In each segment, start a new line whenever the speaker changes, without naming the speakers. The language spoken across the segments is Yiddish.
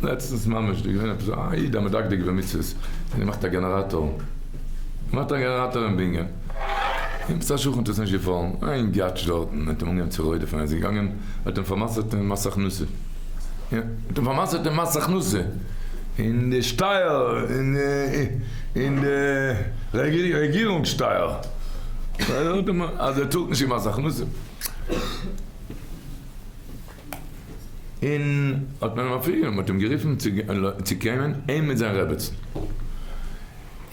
לעצטנס ממש איז געווען עפעס א איד א מדקדק במצוות און געמאכט א גענעראטאר, געמאכט א גענעראטאר אין בנין, און עפעס א שכן האט עס נישט געפאלן, א אינגאטש דארטן האט אים אנגעהויבן צו רודפ'ן, ער איז געגאנגען האט אים פאר'מסר'ט אין מס הכנסה, האט אים פאר'מסר'ט אין מס הכנסה, אין די שטייער, אין די רעגירונג שטייער, אז ער צאלט נישט קיין מס הכנסה. און האט מען אים אפירגענומען, מ'האט אים גערופן צו קומען אים מיט זיין רעבעצן,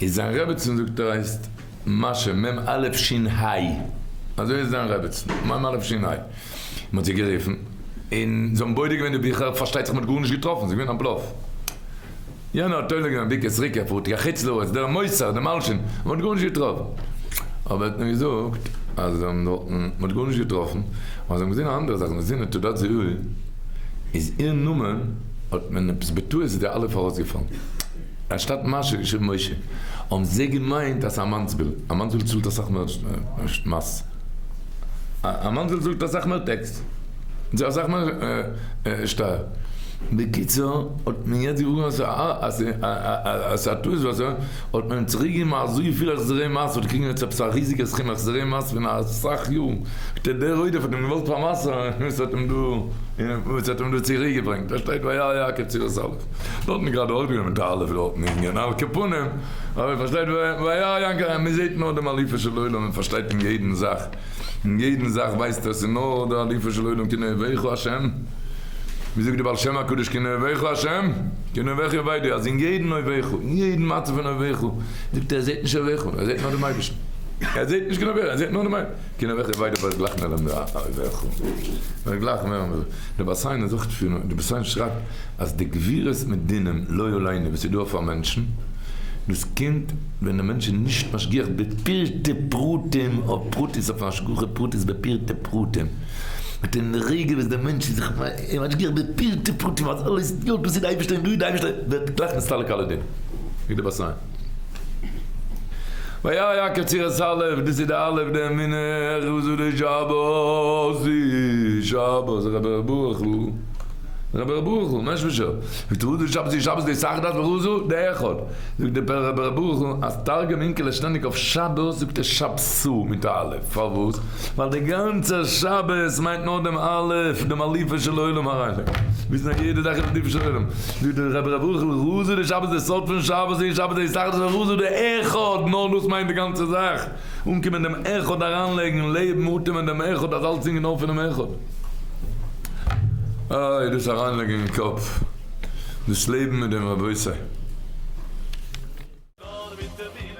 איז זיין רעבעצן זאגט ער הייסט מאשע מ א ש ה, אזוי איז זיין רעבעצן מ א ש ה, מ'האט זי גערופן און זיי האבן בודק געווען די ביכער, פארשטייט זיך מ'האט גארנישט געטראפן, ס'איז געווען א בלאף. יענער האט תולה געווען ביקעס ריקע פארט קיין חוץ לארץ, דער מוסר, דער מלשין, מען האט גארנישט געטראפן. אבער האט מען געזאגט אז זיי האבן דארטן, מען האט גארנישט געטראפן, אבער זיי האבן געזען א אנדערע זאך, זיי האבן געזען אין תעודת זיהוי איז איר נאמען האט מען עפעס בטעות איז די אלף ארויסגעפאלן, אנשטאט מאשע געשריבן משה, האבן זיי געמיינט אז ס'איז א מאנסביל, א מאנסביל צאלט אסאך מער מס, א מאנסביל צאלט אסאך מער tax. זיי אסאך מער שטייער. בקיצור האט מען יעצט געווארן אז אז ס'איז א טעות וואס האט מען אים צוריק געגעבן אזויפיל החזרי מס האט געקריגן יעצט עפעס א ריזיגע סכום החזרי מס פון אסאך יארן האט ער דער רודף האט אים געוואלט פאר'מסר'ן וואס האט אים דא וואס האט אים דא צוריק געברענגט פארשטייט וירא יעקב צורת אלף דארטן איז גראדע אויך געווען מיט א אלף דארטן אין על כל פנים אבער פארשטייט וירא יעקב מ'זעט נאר דעם אלופו של עולם און פארשטייט אין יעדן זאך. אין יעדן זאך ווייסט ער ס'איז נאר דער אלופו של עולם כי אויביך השם, ווי זאגט די בעל שם הקדוש כי אויביך השם, כי אויביך יאבדו, אז אין יעדן אויביך, אין יעדן מצב פון אויביך, זאגט ער ער זעט נישט אויביך, ער זעט נאר דעם אייבערשטן, ער זעט נישט קיין אויביך, ער זעט נאר דעם אייבערשטן, כי אויביך יאבדו ווערט גלייך נעלם דער אויביך, ווערט גלייך נעלם דער, דער בת עין זאגט פון, דער בת עין שרייבט אז די גבורות מיט דינים לא עלינו וואס איז דא אויף א מענטשן, דאס קומט. ווען דער מענטש איז נישט משגיח בפרטי פרטים אויף פרטיות אויף השגחה פרטית בפרטי פרטים, מיט דעם רגע וואס דער מענטש איז זיך משגיח בפרטי פרטים אז אלעס יא דאס איז די אייבערשטער און דא איז די אייבערשטער ווערט גלייך נסתלק אלע דינים. ווי די בת עין. וירא יעקב צורת א', דאס איז די א' די אמונה, רזא דשבת היא שבת, רבי ר' ברוך הוא, רבי ר' ברוך הוא, מעשבישער, רזא דשבת היא שבת די סאכדעס ורזא דאחד. זאגט דער רבי ר' ברוכ'ל אז תרגום אונקלוס שטענדיג אויף שבת זאגט ער שבתא מיט א אלף, פארוואס? ווייל דער גאנצער שבת מיינט נאר דעם אלף, דעם אלופו של עולם אריינלייגן, וויסן אז יעדע זאך איז אלופו של עולם, זאגט דער רבי ר' ברוכ'ל רזא דשבת דער סוד פון שבת איז שבת דהתאחדות ורזא דאחד, נאר דאס מיינט די גאנצע זאך, אנקומען דעם אחד אריינלייגן, לעבן אטעמען דעם אחד אז אלצדינג איז נאר פונעם אחד. איי דאס אריינלייגן אין קאפ. דאס לעבן מיט דעם רבותי.
נאר מיט די.